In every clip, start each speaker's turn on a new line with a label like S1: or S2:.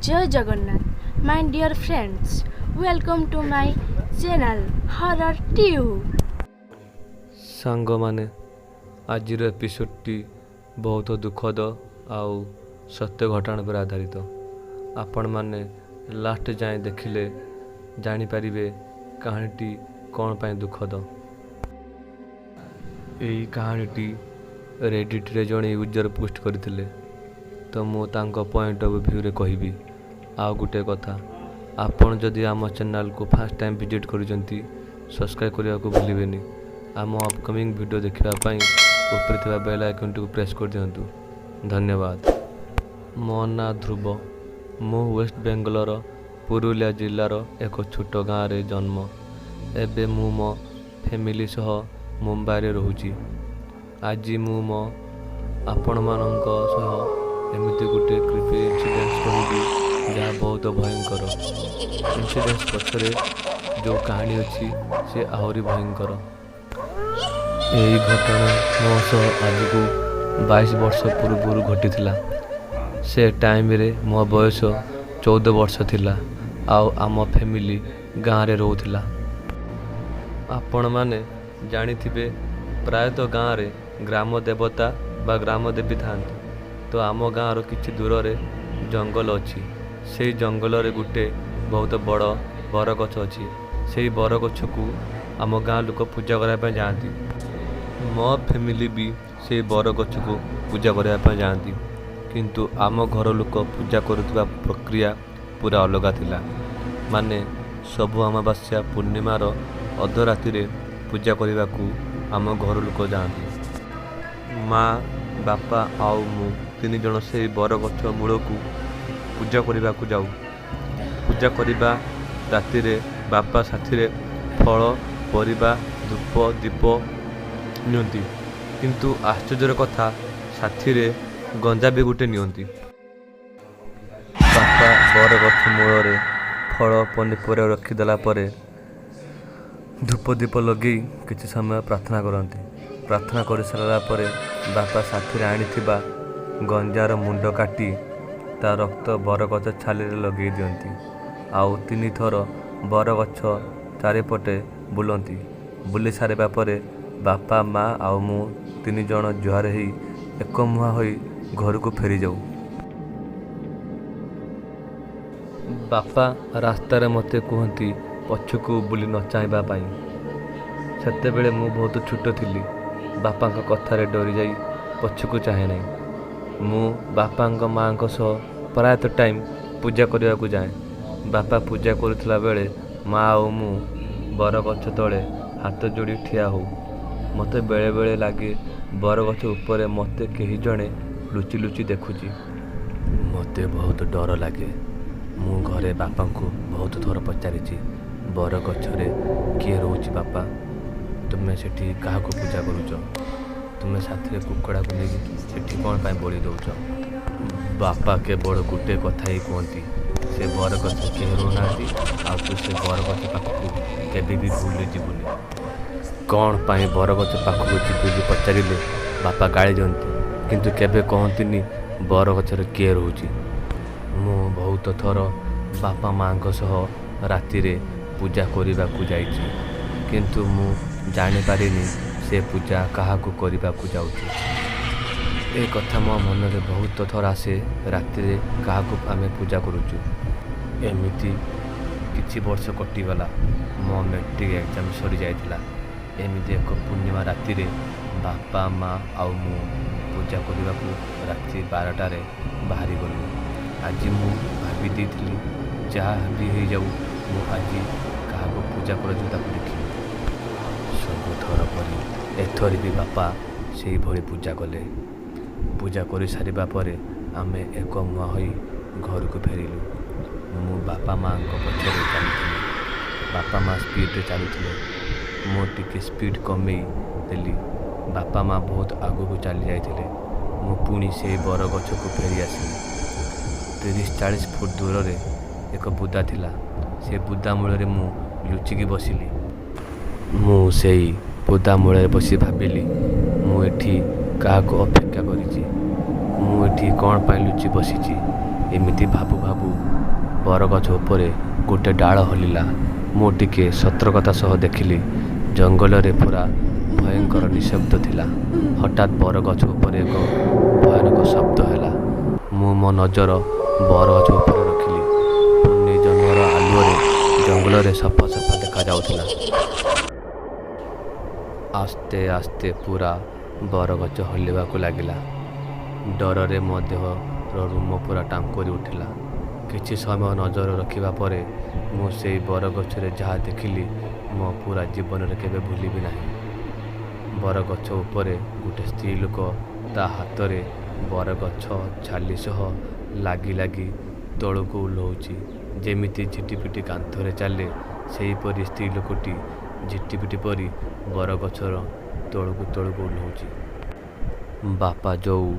S1: Jay Jagannath, my dear friends. Welcome to my channel Horror Tube.
S2: ସାଙ୍ଗମାନେ, ଆଜିର ଏପିସୋଡ଼ଟି ବହୁତ ଦୁଃଖଦ ଆଉ ସତ୍ୟ ଘଟଣା ଉପରେ ଆଧାରିତ। ଆପଣମାନେ ଲାଷ୍ଟ ଯାଏଁ ଦେଖିଲେ ଜାଣିପାରିବେ କାହାଣୀଟି କ'ଣ ପାଇଁ ଦୁଃଖଦ। ଏହି କାହାଣୀଟି ରେଡ଼ିଟ୍ରେ ଜଣେ ୟୁଜର୍ ପୋଷ୍ଟ କରିଥିଲେ, ତ ମୁଁ ତାଙ୍କ ପଏଣ୍ଟ ଅଫ୍ ଭ୍ୟୁରେ କହିବି। ଆଉ ଗୋଟେ କଥା, ଆପଣ ଯଦି ଆମ ଚ୍ୟାନେଲକୁ ଫାଷ୍ଟ ଟାଇମ୍ ଭିଜିଟ୍ କରୁଛନ୍ତି, ସବସ୍କ୍ରାଇବ୍ କରିବାକୁ ଭୁଲିବେନି। ଆମ ଅପକମିଂ ଭିଡ଼ିଓ ଦେଖିବା ପାଇଁ ଉପରେ ଥିବା ବେଲ୍ ଆଇକନ୍ଟିକୁ ପ୍ରେସ୍ କରିଦିଅନ୍ତୁ। ଧନ୍ୟବାଦ। ମୋ ନାଁ ଧ୍ରୁବ। ମୁଁ ୱେଷ୍ଟ ବେଙ୍ଗଲର ପୁରୁଲିଆ ଜିଲ୍ଲାର ଏକ ଛୋଟ ଗାଁରେ ଜନ୍ମ। ଏବେ ମୁଁ ମୋ ଫ୍ୟାମିଲି ସହ ମୁମ୍ବାଇରେ ରହୁଛି। ଆଜି ମୁଁ ମୋ ଆପଣମାନଙ୍କ ସହ ଏମିତି ଗୋଟେ କ୍ରିପି ଇନସିଡେଣ୍ଟ କହିବି, ଯାହା ବହୁତ ଭୟଙ୍କର। ଇନସିଡେଣ୍ଟ ପଛରେ ଯେଉଁ କାହାଣୀ ଅଛି, ସେ ଆହୁରି ଭୟଙ୍କର। ଏହି ଘଟଣା ମୋ ସହ ଆଜକୁ 22 ବର୍ଷ ପୂର୍ବରୁ ଘଟିଥିଲା। ସେ ଟାଇମରେ ମୋ ବୟସ 14 ବର୍ଷ ଥିଲା ଆଉ ଆମ ଫ୍ୟାମିଲି ଗାଁରେ ରହୁଥିଲା। ଆପଣମାନେ ଜାଣିଥିବେ, ପ୍ରାୟତଃ ଗାଁରେ ଗ୍ରାମ ଦେବତା ବା ଗ୍ରାମ ଦେବୀ ଥାଆନ୍ତି। ତ ଆମ ଗାଁର କିଛି ଦୂରରେ ଜଙ୍ଗଲ ଅଛି। ସେଇ ଜଙ୍ଗଲରେ ଗୋଟେ ବହୁତ ବଡ଼ ବରଗଛ ଅଛି। ସେଇ ବରଗଛକୁ ଆମ ଗାଁ ଲୋକ ପୂଜା କରିବା ପାଇଁ ଯାଆନ୍ତି। ମୋ ଫ୍ୟାମିଲି ବି ସେଇ ବରଗଛକୁ ପୂଜା କରିବା ପାଇଁ ଯାଆନ୍ତି। କିନ୍ତୁ ଆମ ଘର ଲୋକ ପୂଜା କରୁଥିବା ପ୍ରକ୍ରିୟା ପୁରା ଅଲଗା ଥିଲା। ମାନେ, ସବୁ ଅମାବାସ୍ୟା ପୂର୍ଣ୍ଣିମାର ଅଧରାତିରେ ପୂଜା କରିବାକୁ ଆମ ଘର ଲୋକ ଯାଆନ୍ତି। ମା, ବାପା ଆଉ ମୁଁ ତିନି ଜଣ ସେଇ ବରଗଛ ମୂଳକୁ ପୂଜା କରିବାକୁ ଯାଉ। ପୂଜା କରିବା ରାତିରେ ବାପା ସାଥିରେ ଫଳ, ପରିବା, ଧୂପ, ଦୀପ ନିଅନ୍ତି। କିନ୍ତୁ ଆଶ୍ଚର୍ଯ୍ୟର କଥା, ସାଥିରେ ଗଞ୍ଜା ବି ଗୋଟେ ନିଅନ୍ତି। ବାପା ବରଗଛ ମୂଳରେ ଫଳ, ପନିପରିବା ରଖିଦେଲା ପରେ ଧୂପ ଦୀପ ଲଗେଇ କିଛି ସମୟ ପ୍ରାର୍ଥନା କରନ୍ତି। ପ୍ରାର୍ଥନା କରିସାରିଲା ପରେ ବାପା ସାଥିରେ ଆଣିଥିବା ଗଞ୍ଜାର ମୁଣ୍ଡ କାଟି ତା ରକ୍ତ ବରଗଛ ଛାଲିରେ ଲଗେଇ ଦିଅନ୍ତି ଆଉ ତିନିଥର ବରଗଛ ଚାରିପଟେ ବୁଲନ୍ତି। ବୁଲି ସାରିବା ପରେ ବାପା, ମା ଆଉ ମୁଁ ତିନି ଜଣ ଜୁହାର ହେଇ ଏକମୁହାଁ ହୋଇ ଘରକୁ ଫେରିଯାଉ। ବାପା ରାସ୍ତାରେ ମୋତେ କୁହନ୍ତି ପଛକୁ ବୁଲି ନ ଚାହିଁବା ପାଇଁ। ସେତେବେଳେ ମୁଁ ବହୁତ ଛୋଟ ଥିଲି। ବାପାଙ୍କ କଥାରେ ଡରିଯାଇ ପଛକୁ ଚାହେଁ ନାହିଁ। ମୁଁ ବାପାଙ୍କ ମାଆଙ୍କ ସହ ପ୍ରାୟତଃ ଟାଇମ୍ ପୂଜା କରିବାକୁ ଯାଏ। ବାପା ପୂଜା କରୁଥିଲା ବେଳେ ମା ଆଉ ମୁଁ ବରଗଛ ତଳେ ହାତ ଯୋଡ଼ି ଠିଆ ହଉ। ମୋତେ ବେଳେବେଳେ ଲାଗେ, ବରଗଛ ଉପରେ ମୋତେ କେହି ଜଣେ ଲୁଚି ଲୁଚି ଦେଖୁଛି। ମୋତେ ବହୁତ ଡର ଲାଗେ। ମୁଁ ଘରେ ବାପାଙ୍କୁ ବହୁତ ଥର ପଚାରିଛି, "ବରଗଛରେ କିଏ ରହୁଛି ବାପା? ତୁମେ ସେଠି କାହାକୁ ପୂଜା କରୁଛ? ତୁମେ ସାଥିରେ କୁକୁଡ଼ାକୁ ନେଇକି ସେଠି କ'ଣ ପାଇଁ ବଳି ଦେଉଛ?" ବାପା କେବଳ ଗୋଟେ କଥା ହିଁ କୁହନ୍ତି, "ସେ ବରଗଛରେ କେହି ରହୁନାହାନ୍ତି ଆଉ ତୁ ସେ ବରଗଛ ପାଖକୁ କେବେ ବି ଭୁଲରେ ଯିବୁନି।" କ'ଣ ପାଇଁ ବରଗଛ ପାଖକୁ ଯିବି ବୋଲି ପଚାରିଲେ ବାପା ଗାଳି ଦିଅନ୍ତି, କିନ୍ତୁ କେବେ କହନ୍ତିନି ବରଗଛରେ କିଏ ରହୁଛି। ମୁଁ ବହୁତ ଥର ବାପା ମାଆଙ୍କ ସହ ରାତିରେ ପୂଜା କରିବାକୁ ଯାଇଛି, କିନ୍ତୁ ମୁଁ ଜାଣିପାରିନି ସେ ପୂଜା କାହାକୁ କରିବାକୁ ଯାଉଛୁ। ଏ କଥା ମୋ ମନରେ ବହୁତ ଥର ଆସେ, ରାତିରେ କାହାକୁ ଆମେ ପୂଜା କରୁଛୁ? ଏମିତି କିଛି ବର୍ଷ କଟିଗଲା। ମୋ ମେଟ୍ରିକ୍ ଏକ୍ଜାମ୍ ସରିଯାଇଥିଲା। ଏମିତି ଏକ ପୂର୍ଣ୍ଣିମା ରାତିରେ ବାପା, ମା ଆଉ ମୁଁ ପୂଜା କରିବାକୁ ରାତି 12ଟାରେ ବାହାରିଗଲୁ। ଆଜି ମୁଁ ଭାବି ଦେଇଥିଲି, ଯାହା ବି ହେଇଯାଉ, ମୁଁ ଆଜି କାହାକୁ ପୂଜା କରାଯିବ ତାକୁ ଦେଖିବି। ସବୁଥର ପରି ଏଥର ବି ବାପା ସେଇଭଳି ପୂଜା କଲେ। ପୂଜା କରିସାରିବା ପରେ ଆମେ ଏକମୁହାଁ ହୋଇ ଘରକୁ ଫେରିଲୁ। ମୁଁ ବାପା ମାଆଙ୍କ ପଛରେ ଚାଲୁଥିଲି। ବାପା ମା ସ୍ପିଡ଼ରେ ଚାଲୁଥିଲେ। ମୁଁ ଟିକେ ସ୍ପିଡ଼ କମେଇ ଦେଲି। ବାପା ମା ବହୁତ ଆଗକୁ ଚାଲି ଯାଇଥିଲେ। ମୁଁ ପୁଣି ସେଇ ବରଗଛକୁ ଫେରି ଆସିଲି। 30-40 ଫୁଟ ଦୂରରେ ଏକ ବୁଦା ଥିଲା। ସେ ବୁଦା ମୂଳରେ ମୁଁ ଲୁଚିକି ବସିଲି। ମୁଁ ସେଇ ବୁଦା ମୂଳରେ ବସି ଭାବିଲି, ମୁଁ ଏଠି କାହାକୁ ଅପେକ୍ଷା କରିଛି? ମୁଁ ଏଠି କ'ଣ ପାଇଁ ଲୁଚି ବସିଛି? ଏମିତି ଭାବୁ ଭାବୁ ବରଗଛ ଉପରେ ଗୋଟେ ଡାଳ ହଲିଲା। ମୁଁ ଟିକେ ସତର୍କତା ସହ ଦେଖିଲି। ଜଙ୍ଗଲରେ ପୂରା ଭୟଙ୍କର ନିଶବ୍ଦ ଥିଲା। ହଠାତ୍ ବରଗଛ ଉପରେ ଏକ ଭୟାନକ ଶବ୍ଦ ହେଲା। ମୁଁ ମୋ ନଜର ବରଗଛ ଉପରେ ରଖିଲି। ପୂର୍ଣ୍ଣି ଜହ୍ନର ଆଲୁଅରେ ଜଙ୍ଗଲରେ ସଫା ସଫା ଦେଖାଯାଉଥିଲା। ଆସ୍ତେ ଆସ୍ତେ ପୂରା ବରଗଛ ହଲିବାକୁ ଲାଗିଲା। ଡରରେ ମୋ ଦେହର ରୁମ ପୂରା ଟାଙ୍କୁରି ଉଠିଲା। କିଛି ସମୟ ନଜର ରଖିବା ପରେ ମୁଁ ସେଇ ବରଗଛରେ ଯାହା ଦେଖିଲି, ମୋ ପୂରା ଜୀବନରେ କେବେ ଭୁଲିବି ନାହିଁ। ବରଗଛ ଉପରେ ଗୋଟେ ସ୍ତ୍ରୀ ଲୋକ ତା' ହାତରେ ବରଗଛ ଛାଲି ସହ ଲାଗି ଲାଗି ତଳକୁ ଓହ୍ଲାଉଛି। ଯେମିତି ଝିଟିପିଟି କାନ୍ଥରେ ଚାଲେ, ସେହିପରି ସ୍ତ୍ରୀ ଲୋକଟି ଝିଟିପିଟି ପରି ବରଗଛର ତଳକୁ ତଳକୁ ଓହ୍ଲାଉଛି। ବାପା ଯୋଉ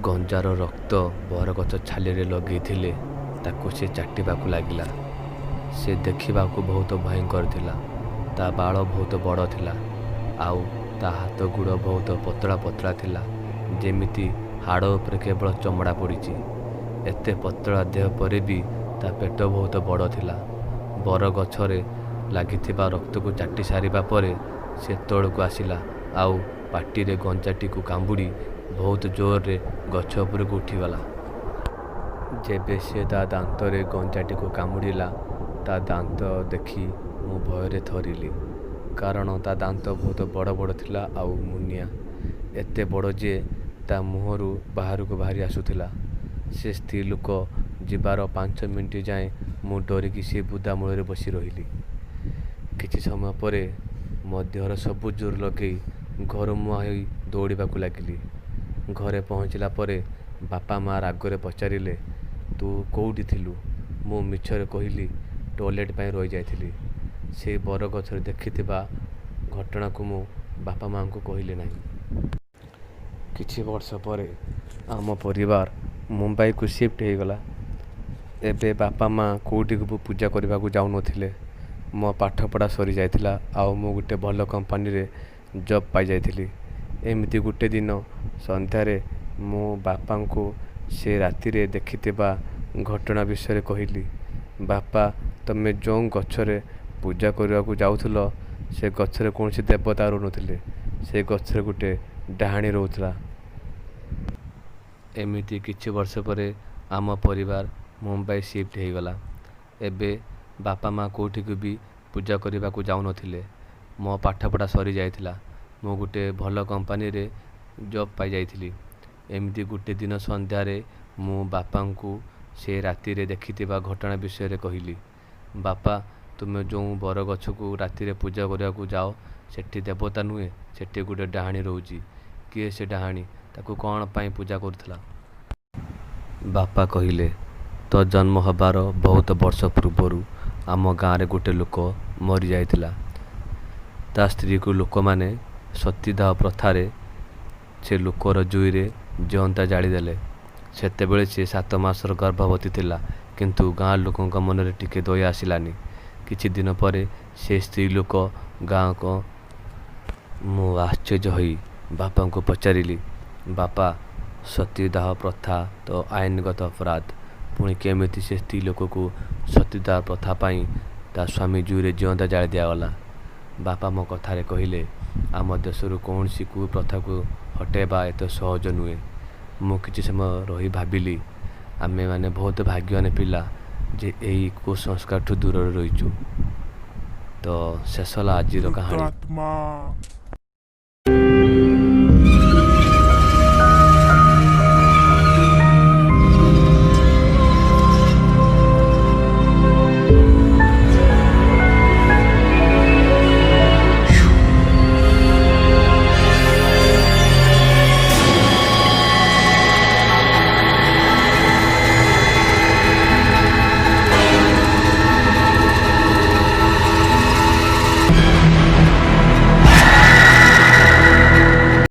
S2: ଗଞ୍ଜାର ରକ୍ତ ବରଗଛ ଛାଲିରେ ଲଗେଇଥିଲେ, ତାକୁ ସେ ଚାଟିବାକୁ ଲାଗିଲା। ସେ ଦେଖିବାକୁ ବହୁତ ଭୟଙ୍କର ଥିଲା। ତା' ବାଳ ବହୁତ ବଡ଼ ଥିଲା, ଆଉ ତା' ହାତ ଗୋଡ଼ ବହୁତ ପତଳା ପତଳା ଥିଲା, ଯେମିତି ହାଡ଼ ଉପରେ କେବଳ ଚମଡ଼ା ପଡ଼ିଛି। ଏତେ ପତଳା ଦେହ ପରେ ବି ତା' ପେଟ ବହୁତ ବଡ଼ ଥିଲା। ବରଗଛରେ ଲାଗିଥିବା ରକ୍ତକୁ ଚାଟି ସାରିବା ପରେ ସେ ତଳକୁ ଆସିଲା, ଆଉ ପାଟିରେ ଗଞ୍ଜାଟିକୁ କାମୁଡ଼ି ବହୁତ ଜୋରରେ ଗଛ ଉପରକୁ ଉଠିଗଲା। ଯେବେ ସେ ତା' ଦାନ୍ତରେ ଗଞ୍ଜାଟିକୁ କାମୁଡ଼ିଲା, ତା' ଦାନ୍ତ ଦେଖି ମୁଁ ଭୟରେ ଥରିଲି। କାରଣ ତା' ଦାନ୍ତ ବହୁତ ବଡ଼ ବଡ଼ ଥିଲା ଆଉ ମୁନିଆ। ଏତେ ବଡ଼ ଯେ ତା' ମୁହଁରୁ ବାହାରକୁ ବାହାରି ଆସୁଥିଲା। ସେ ସ୍ତ୍ରୀ ଲୋକ ଯିବାର 5 ମିନିଟ୍ ଯାଏଁ ମୁଁ ଡରିକି ସେ ବୁଦା ମୂଳରେ ବସି ରହିଲି। କିଛି ସମୟ ପରେ ମୋ ଦେହର ସବୁ ଜୋର ଲଗେଇ ଘରମୁହାଁ ହୋଇ ଦୌଡ଼ିବାକୁ ଲାଗିଲି। ଘରେ ପହଞ୍ଚିଲା ପରେ ବାପା ମା' ରାଗରେ ପଚାରିଲେ, "ତୁ କୋଉଠି ଥିଲୁ?" ମୁଁ ମିଛରେ କହିଲି, ଟଏଲେଟ୍ ପାଇଁ ରହିଯାଇଥିଲି। ସେଇ ବରଗଛରେ ଦେଖିଥିବା ଘଟଣାକୁ ମୁଁ ବାପା ମା'ଙ୍କୁ କହିଲି ନାହିଁ। କିଛି ବର୍ଷ ପରେ ଆମ ପରିବାର ମୁମ୍ବାଇକୁ ସିଫ୍ଟ ହେଇଗଲା। ଏବେ ବାପା ମା' କୋଉଠିକୁ ବି ପୂଜା କରିବାକୁ ଯାଉନଥିଲେ। ମୋ ପାଠପଢ଼ା ସରିଯାଇଥିଲା, ଆଉ ମୁଁ ଗୋଟେ ଭଲ କମ୍ପାନୀରେ ଜବ୍ ପାଇଯାଇଥିଲି। ଏମିତି ଗୋଟେ ଦିନ ସନ୍ଧ୍ୟାରେ ମୁଁ ବାପାଙ୍କୁ ସେ ରାତିରେ ଦେଖିଥିବା ଘଟଣା ବିଷୟରେ କହିଲି। "ବାପା, ତମେ ଯୋଉ ଗଛରେ ପୂଜା କରିବାକୁ ଯାଉଥିଲ, ସେ ଗଛରେ କୌଣସି ଦେବତା ରହୁନଥିଲେ। ସେ ଗଛରେ ଗୋଟେ ଡାହାଣୀ ରହୁଥିଲା।" ଏମିତି କିଛି ବର୍ଷ ପରେ ଆମ ପରିବାର ମୁମ୍ବାଇ ସିଫ୍ଟ ହେଇଗଲା। ଏବେ ବାପା ମା' କୋଉଠିକୁ ବି ପୂଜା କରିବାକୁ ଯାଉନଥିଲେ। ମୋ ପାଠପଢ଼ା ସରିଯାଇଥିଲା। ମୁଁ ଗୋଟେ ଭଲ କମ୍ପାନୀରେ ଜବ୍ ପାଇଯାଇଥିଲି। ଏମିତି ଗୋଟେ ଦିନ ସନ୍ଧ୍ୟାରେ ମୁଁ ବାପାଙ୍କୁ ସେ ରାତିରେ ଦେଖିଥିବା ଘଟଣା ବିଷୟରେ କହିଲି। "ବାପା, ତୁମେ ଯୋଉ ବରଗଛକୁ ରାତିରେ ପୂଜା କରିବାକୁ ଯାଅ, ସେଠି ଦେବତା ନୁହେଁ, ସେଠି ଗୋଟେ ଡାହାଣୀ ରହୁଛି। କିଏ ସେ ଡାହାଣୀ? ତାକୁ କ'ଣ ପାଇଁ ପୂଜା କରୁଥିଲ?" ବାପା କହିଲେ, "ତୋ ଜନ୍ମ ହେବାର ବହୁତ ବର୍ଷ ପୂର୍ବରୁ ଆମ ଗାଁରେ ଗୋଟେ ଲୋକ ମରିଯାଇଥିଲା। ତା' ସ୍ତ୍ରୀକୁ ଲୋକମାନେ ସତୀଦାହ ପ୍ରଥାରେ ସେ ଲୋକର ଜୁଇରେ ଜିଅନ୍ତା ଜାଳିଦେଲେ। ସେତେବେଳେ ସେ 7 ମାସର ଗର୍ଭବତୀ ଥିଲା। କିନ୍ତୁ ଗାଁ ଲୋକଙ୍କ ମନରେ ଟିକେ ଦୟା ଆସିଲାନି। କିଛି ଦିନ ପରେ ସେ ସ୍ତ୍ରୀ ଲୋକ ଗାଁକୁ" ମୁଁ ଆଶ୍ଚର୍ଯ୍ୟ ହୋଇ ବାପାଙ୍କୁ ପଚାରିଲି, "ବାପା, ସତୀଦାହ ପ୍ରଥା ତ ଆଇନଗତ ଅପରାଧ। ପୁଣି କେମିତି ସେ ସ୍ତ୍ରୀ ଲୋକକୁ ସତୀଦାହ ପ୍ରଥା ପାଇଁ ତା' ସ୍ୱାମୀ ଜୁଇରେ ଜିଅନ୍ତା ଜାଳି ଦିଆଗଲା?" ବାପା ମୋ କଥାରେ କହିଲେ, "ଆମ ଦେଶରୁ କୌଣସି କୁପ୍ରଥାକୁ ହଟେଇବା ଏତେ ସହଜ ନୁହେଁ।" ମୁଁ କିଛି ସମୟ ରହି ଭାବିଲି, ଆମେମାନେ ବହୁତ ଭାଗ୍ୟବାନ ପିଲା ଯେ ଏହି କୁସଂସ୍କାରଠୁ ଦୂରରେ ରହିଛୁ। ତ ଶେଷ ହେଲା ଆଜିର କାହାଣୀ।
S3: ପ୍ରେତାତ୍ମା।